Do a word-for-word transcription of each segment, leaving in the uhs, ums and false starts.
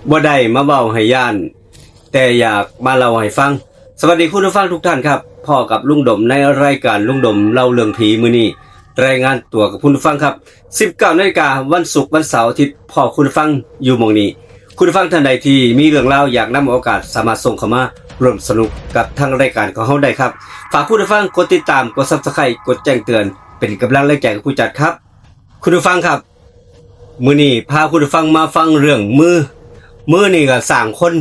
บ่ได้มาเว้าให้ย่าน แต่อยากมาเล่าให้ฟัง สวัสดีคุณผู้ฟังทุกท่านครับ พ้อกับลุงดมในรายการลุงดมเล่าเรื่องผีมื้อนี้ รายงานตัวกับคุณผู้ฟังครับ สิบเก้านาฬิกาวันศุกร์วันเสาร์อาทิตย์ พ้อคุณผู้ฟังอยู่หม่องนี้ คุณผู้ฟังท่านใดที่มีเรื่องราวอยากนำโอกาสสามารถส่งเข้ามาร่วมสนุกกับทางรายการของเราได้ครับ ฝากคุณผู้ฟังกดติดตาม กด Subscribe กดแจ้งเตือน เป็นกำลังแรงใจกับผู้จัดครับ คุณผู้ฟังครับ มื้อนี้พาคุณผู้ฟังมาฟังเรื่องมือ มือนี่ก็สร้างคน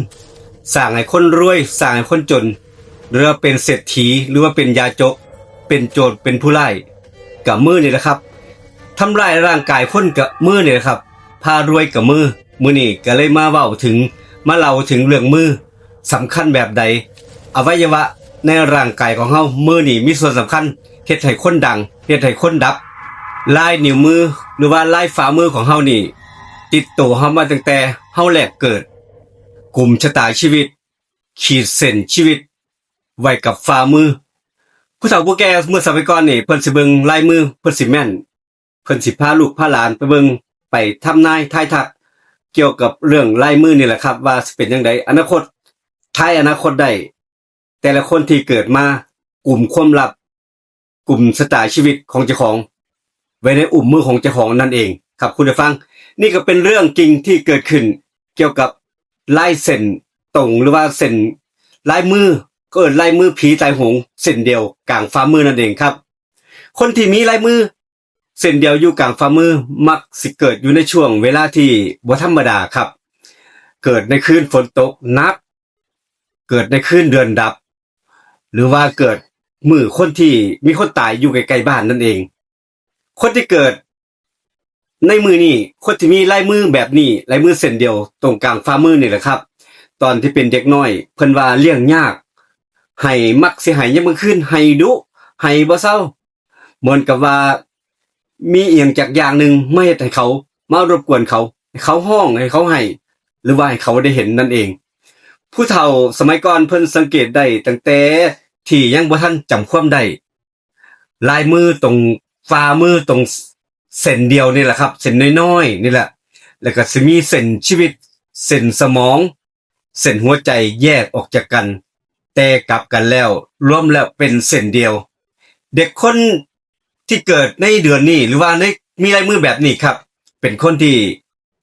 สร้างให้คนรวย สร้างให้คนจน หรือว่าเป็นเศรษฐี หรือว่าเป็นยาจก เป็นโจร เป็นผู้ร้าย กับมือนี่แหละครับ ทำร้ายร่างกายคนกับมือนี่แหละครับ พารวยกับมือ มื้อนี้ก็เลยมาเว้าถึง มาเล่าถึงเรื่องมือ สำคัญแบบใด อวัยวะในร่างกายของเฮา มือนี่มีส่วนสำคัญ เฮ็ดให้คนดัง เฮ็ดให้คนดับ ลายนิ้วมือ หรือว่าลายฝ่ามือของเฮานี่ ติดตัวเฮามาตั้งแต่เฮาแรกเกิด กลุ่มชะตาชีวิต ขีดเส้นชีวิต ไว้กับฝ่ามือ ผู้เฒ่าผู้แก่เมื่อสมัยก่อนนี่ เพิ่นสิเบิ่งลายมือ เพิ่นสิแม่น เพิ่นสิพาลูกพาหลานไปเบิ่ง ไปทำนายทายทัก เกี่ยวกับเรื่องลายมือนี่แหละครับ ว่าสิเป็นจั่งใด อนาคต ทายอนาคตได้ แต่ละคนที่เกิดมา กลุ่มความลับ กลุ่มชะตาชีวิตของเจ้าของ ไว้ในอุ้มมือของเจ้าของนั่นเองครับคุณผู้ฟัง นี่ก็เป็นเรื่องจริงที่เกิดขึ้นเกี่ยวกับลายเส้นตรงหรือว่าเส้นลายมือ ก็เอิ้นลายมือผีตายโหงเส้นเดียวกลางฝ่ามือนั่นเองครับ คนที่มีลายมือเส้นเดียวอยู่กลางฝ่ามือ มักสิเกิดอยู่ในช่วงเวลาที่บ่ธรรมดาครับ เกิดในคืนฝนตกหนัก เกิดในคืนเดือนดับ หรือว่าเกิดมื้อคนที่มีคนตายอยู่ใกล้ๆบ้านนั่นเอง คนที่เกิดในมื้อนี้ คนที่มีลายมือแบบนี้ ลายมือเส้นเดียวตรงกลางฝ่ามือนี่แหละครับ ตอนที่เป็นเด็กน้อย เพิ่นว่าเลี้ยงยาก ไห้ มักสิไห้ยามกลางคืน ไห้ดุ ไห้บ่เซา เหมือนกับว่ามีอีหยังจักอย่างหนึ่งมาเฮ็ดให้เขา มารบกวนเขา ให้เขาฮ้อง ให้เขาไห้ หรือว่าให้เขาได้เห็นนั่นเอง ผู้เฒ่าสมัยก่อนเพิ่นสังเกตได้ตั้งแต่ที่ยังบ่ทันจำความได้ ลายมือตรงฝ่ามือตรงเส้นเดียวนี่แหละครับ เส้นน้อยๆนี่แหละ แล้วก็สิมีเส้นชีวิต เส้นสมอง เส้นหัวใจแยกออกจากกัน แต่กลับกันแล้ว รวมแล้วเป็นเส้นเดียว เด็กคนที่เกิดในเดือนนี้ หรือว่าใน มีลายมือแบบนี้ครับ เป็นคนที่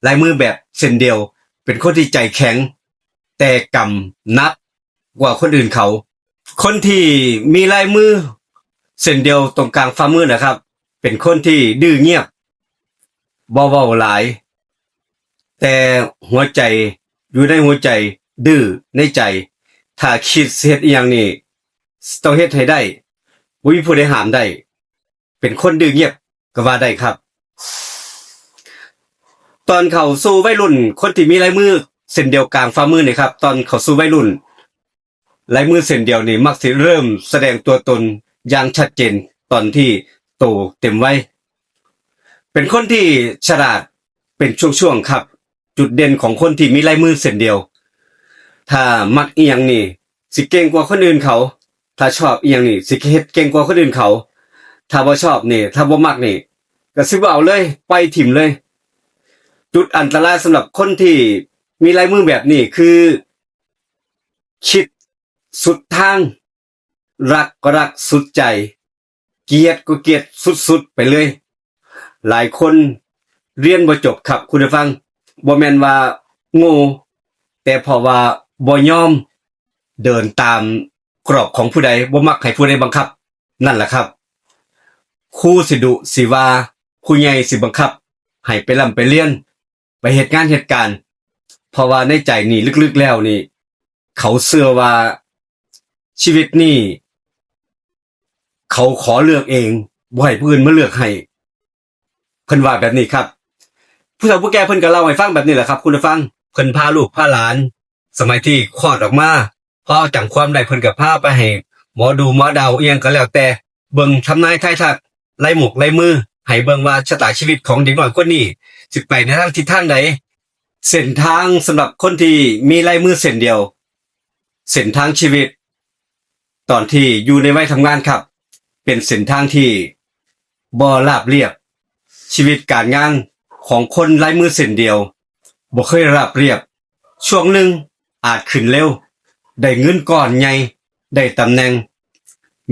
ลายมือแบบเส้นเดียว เป็นคนที่ใจแข็ง แต่กำหนักกว่าคนอื่นเขา คนที่มีลายมือเส้นเดียวตรงกลางฝ่ามือนะครับ เป็นคนที่ดื้อเงียบ บ่เว้าหลาย แต่หัวใจ อยู่ในหัวใจ ดื้อในใจ ถ้าคิดสิเฮ็ดอีหยังนี่ ต้องเฮ็ดให้ได้ บ่มีผู้ใดห้ามได้ เป็นคนดื้อเงียบก็ว่าได้ครับ ตอนเข้าสู่วัยรุ่น คนที่มีลายมือเส้นเดียวกลางฝ่ามือนี่ครับ ตอนเข้าสู่วัยรุ่น ลายมือเส้นเดียวนี่มักสิเริ่มแสดงตัวตนอย่างชัดเจนตอนที่โตเต็มวัย เป็นคนที่ฉลาดเป็นช่วงๆครับ จุดเด่นของคนที่มีลายมือเส้นเดียว ถ้ามักอีหยังนี่ สิเก่งกว่าคนอื่นเขา ถ้าชอบอีหยังนี่ สิเฮ็ดเก่งกว่าคนอื่นเขา ถ้าบ่ชอบนี่ ถ้าบ่มักนี่ ก็สิบ่เอาเลย ปล่อยถิ่มเลย จุดอันตรายสำหรับคนที่มีลายมือแบบนี้คือ คิดสุดทาง รักก็รักสุดใจ เกลียดก็เกลียดสุดๆไปเลย หลายคนเรียนบ่จบครับคุณผู้ฟัง บ่แม่นว่าโง่ แต่เพราะว่าบ่ยอมเดินตามกรอบของผู้ใด บ่มักให้ผู้ใดบังคับ นั่นแหละครับ ครูสิดุสิว่า ผู้ใหญ่สิบังคับ ให้ไปร่ำไปเรียน ไปเฮ็ดงานเฮ็ดการ เพราะว่าในใจนี่ลึกๆแล้วนี่ เขาเชื่อว่าชีวิตนี่ เขาขอเลือกเอง บ่ให้ผู้อื่นมาเลือกให้ เพิ่นว่าแบบนี้ครับ ผู้เฒ่าผู้แก่เพิ่นก็เล่าให้ฟังแบบนี้แหละครับ คุณผู้ฟัง เพิ่นพาลูกพาหลาน สมัยที่คลอดออกมา พอจำความได้เพิ่นก็พาไปให้หมอดูหมอเดาอิหยังก็แล้วแต่ เบิ่งทำนายทายทัก ลายหมกลายมือ ให้เบิ่งว่าชะตาชีวิตของเด็กน้อยคนนี้ สิไปในทางทิศทางใด เส้นทางสำหรับคนที่มีลายมือเส้นเดียว เส้นทางชีวิต ตอนที่อยู่ในวัยทำงานครับ เป็นเส้นทางที่บ่ราบเรียบ ชีวิตการงานของคนลายมือเส้นเดียว บ่เคยราบเรียบ ช่วงหนึ่งอาจขึ้นเร็ว ได้เงินก้อนใหญ่ ได้ตำแหน่ง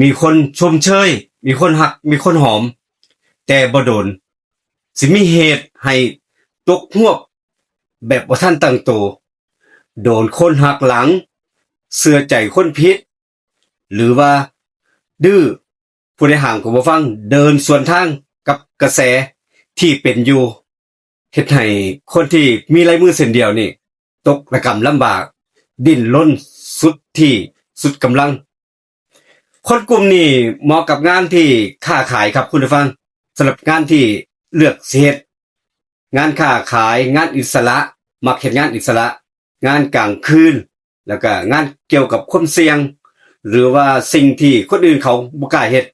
มีคนชมเชย มีคนฮัก มีคนหอม แต่บ่โดน สิมีเหตุให้ตกฮวบแบบบ่ทันตั้งตัว โดนคนหักหลัง เชื่อใจคนผิด หรือว่าดื้อ ผู้ใดห้ามก็บ่ฟัง เดินสวนทางกับกระแสที่เป็นอยู่ เฮ็ดให้คนที่มีลายมือเส้นเดียวนี่ ตกระกำลำบาก ดิ้นรนสุดที่สุดกำลัง คนกลุ่มนี้เหมาะกับงานที่ค้าขายครับคุณผู้ฟัง สำหรับงานที่เลือกสิเฮ็ด งานค้าขาย งานอิสระ มักเฮ็ดงานอิสระ งานกลางคืน แล้วก็งานเกี่ยวกับความเสี่ยง หรือว่าสิ่งที่คนอื่นเขาบ่กล้าเฮ็ด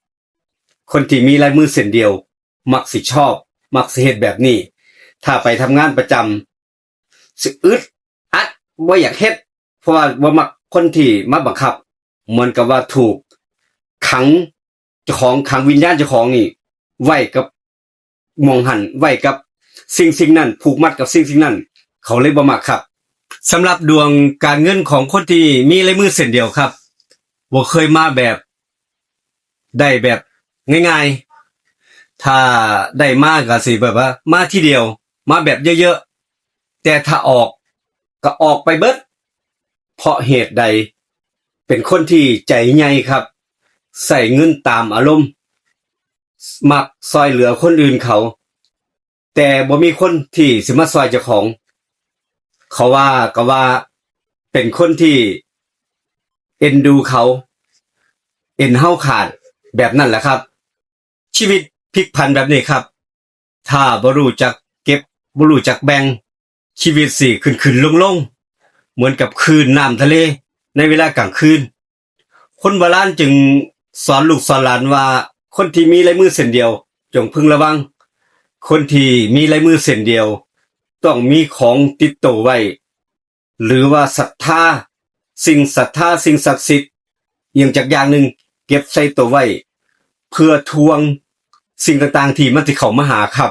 คนที่มีลายมือเส้นเดียว มักสิชอบ มักสิเฮ็ดแบบนี้ ถ้าไปทำงานประจำ สิอึดอัด บ่อยากเฮ็ด เพราะว่าบ่มักคนที่มาบังคับ เหมือนกับว่าถูกขัง เจ้าของขังวิญญาณเจ้าของนี่ ไว้กับหม่องหั้น ไว้กับสิ่งสิ่งนั้น ผูกมัดกับสิ่งสิ่งนั้น เขาเลยบ่มักครับ สำหรับดวงการเงินของคนที่มีลายมือเส้นเดียวครับ บ่เคยมาแบบ ได้แบบง่ายๆ ถ้าได้มาก็สิแบบว่ามาทีเดียว มาแบบเยอะๆ แต่ถ้าออกก็ออกไปเบิด เพราะเหตุใด เป็นคนที่ใจใหญ่ครับ ใช้เงินตามอารมณ์ มักซอยเหลือคนอื่นเขา แต่บ่มีคนที่สิมาซอยเจ้าของ เขาว่าก็ว่าเป็นคนที่เอ็นดูเขา เอ็นเฮาขาด แบบนั้นแหละครับ ชีวิตพลิกผันแบบนี้ครับ ถ้าบ่รู้จักเก็บ บ่รู้จักแบ่ง ชีวิตสิขึ้นขึ้นลงลง เหมือนกับคลื่นน้ำทะเลในเวลากลางคืน คนโบราณจึงสอนลูกสอนหลานว่า คนที่มีลายมือเส้นเดียว จงพึงระวัง คนที่มีลายมือเส้นเดียว ต้องมีของติดตัวไว้ หรือว่าศรัทธา สิ่งศรัทธา สิ่งศักดิ์สิทธิ์ อิหยังจักอย่างหนึ่ง เก็บใส่ตัวไว้ เพื่อทวงสิ่งต่างๆที่มันสิเข้ามาหาครับ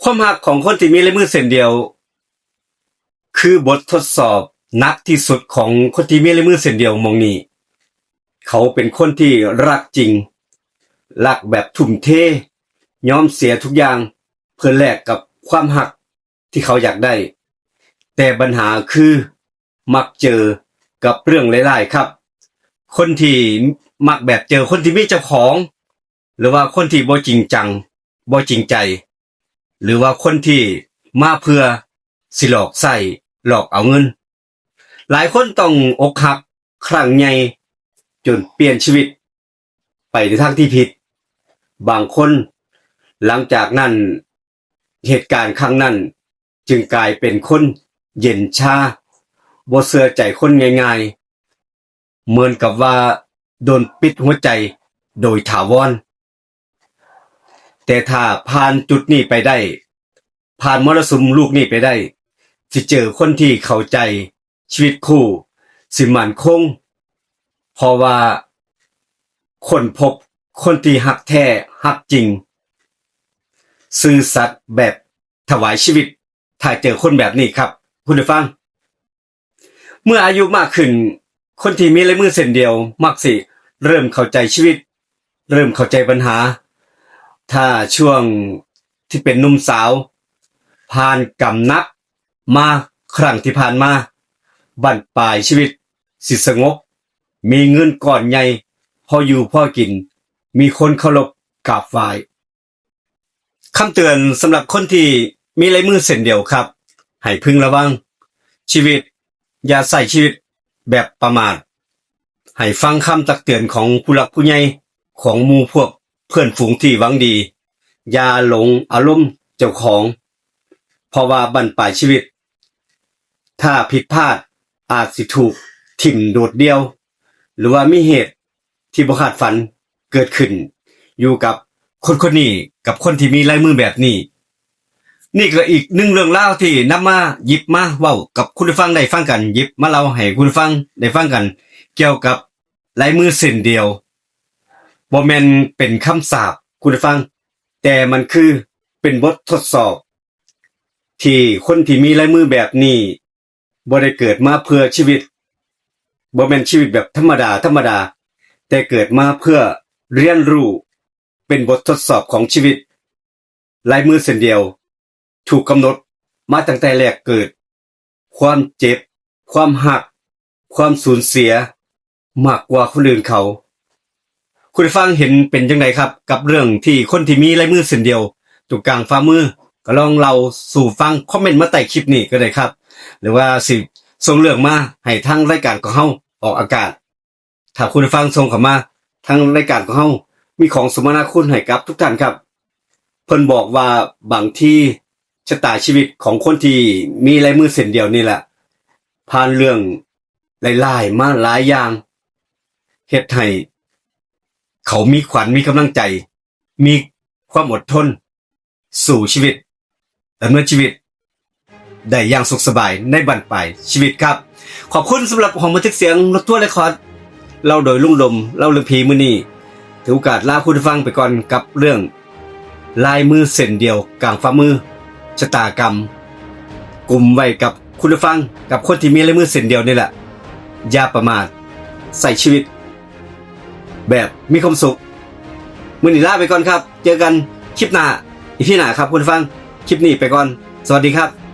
ความฮักของคนที่มีลายมือเส้นเดียว คือบททดสอบหนักที่สุดของคนที่มีลายมือเส้นเดียวหม่องนี้ เขาเป็นคนที่รักจริง รักแบบทุ่มเท ยอมเสียทุกอย่างเพื่อแลกกับความฮักที่เขาอยากได้ แต่ปัญหาคือมักเจอกับเรื่องร้ายๆครับ คนที่มักแบบเจอคนที่มีเจ้าของ หรือว่าคนที่บ่จริงจัง บ่จริงใจ หรือว่าคนที่มาเพื่อสิหลอกใช้ หลอกเอาเงิน หลายคนต้องอกหักครั้งใหญ่ จนเปลี่ยนชีวิตไปในทางที่ผิด บางคนหลังจากนั้น เหตุการณ์ครั้งนั้นจึงกลายเป็นคนเย็นชา บ่เชื่อใจคนง่ายๆ เหมือนกับว่าโดนปิดหัวใจโดยถาวร แต่ถ้าผ่านจุดนี้ไปได้ ผ่านมรสุมลูกนี้ไปได้ สิเจอคนที่เข้าใจชีวิตคู่ สิมั่นคง เพราะว่าค้นพบคนที่ฮักแท้ฮักจริง ซื่อสัตย์แบบถวายชีวิต ถ้าเจอคนแบบนี้ครับ คุณผู้ฟัง เมื่ออายุมากขึ้น คนที่มีลายมือเส้นเดียวมักสิเริ่มเข้าใจชีวิต เริ่มเข้าใจปัญหา ถ้าช่วงที่เป็นหนุ่มสาว ผ่านกรรมหนักมาครั้งที่ผ่านมา บั้นปลายชีวิตสิสงบ มีเงินก้อนใหญ่ พออยู่พอกิน มีคนเคารพกราบไหว้ คำเตือนสำหรับคนที่มีลายมือเส้นเดียวครับ ให้พึงระวังชีวิต อย่าใช้ชีวิตแบบประมาท ให้ฟังคำตักเตือนของผู้หลักผู้ใหญ่ ของหมู่พวกเพื่อนฝูงที่หวังดี อย่าหลงอารมณ์เจ้าของ เพราะว่าบั้นปลายชีวิต ถ้าผิดพลาดอาจสิถูกถิ่มโดดเดี่ยว หรือว่ามีเหตุที่บ่คาดฝันเกิดขึ้น อยู่กับคนคนนี้ กับคนที่มีลายมือแบบนี้ นี่ก็อีกหนึ่งเรื่องราวที่นำมาหยิบมาเว้ากับคุณผู้ฟังได้ฟังกัน หยิบมาเล่าให้คุณผู้ฟังได้ฟังกัน เกี่ยวกับลายมือเส้นเดียว บ่แม่นเป็นคำสาปคุณผู้ฟัง แต่มันคือเป็นบททดสอบ ที่คนที่มีลายมือแบบนี้บ่ได้เกิดมาเพื่อชีวิต บ่แม่นชีวิตแบบธรรมดาธรรมดา แต่เกิดมาเพื่อเรียนรู้ เป็นบททดสอบของชีวิต ลายมือเส้นเดียว ถูกกำหนดมาตั้งแต่แรกเกิด ความเจ็บ ความหัก ความสูญเสีย มากกว่าคนอื่นเขา คุณผู้ฟังเห็นเป็นจั่งใดครับ กับเรื่องที่คนที่มีลายมือเส้นเดียว ตรงกลางฝ่ามือ ก็ลองเล่าสู่ฟัง คอมเมนต์มาใต้คลิปนี้ก็ได้ครับ หรือว่าสิส่งเรื่องมาให้ทางรายการของเฮาออกอากาศ ถ้าคุณผู้ฟังส่งเข้ามาทางรายการของเฮา มีของสมนาคุณให้กับทุกท่านครับ เพิ่นบอกว่าบางทีชะตาชีวิตของคนที่มีลายมือเส้นเดียวนี่แหละ ผ่านเรื่องร้ายๆมาหลายอย่าง เฮ็ดให้เขามีขวัญ มีกำลังใจ มีความอดทน สู้ชีวิต ดำเนินชีวิต ได้อย่างสุขสบายในบั้นปลายชีวิตครับ ขอบคุณสำหรับห้องบันทึกเสียงรถทัวร์เรคคอร์ด เล่าโดยลุงดม เล่าเรื่องผีมื้อนี้ ถือโอกาสลาคุณผู้ฟังไปก่อนกับเรื่อง ลายมือเส้นเดียวกลางฝ่ามือ ชะตากรรม กุมไว้กับคุณผู้ฟัง กับคนที่มีลายมือเส้นเดียวนี่แหละ อย่าประมาท ใช้ชีวิต แบบมีความสุข มื้อนี้ลาไปก่อนครับ เจอกันคลิปหน้า อีพีหน้าครับคุณผู้ฟัง คลิปนี้ไปก่อน สวัสดีครับ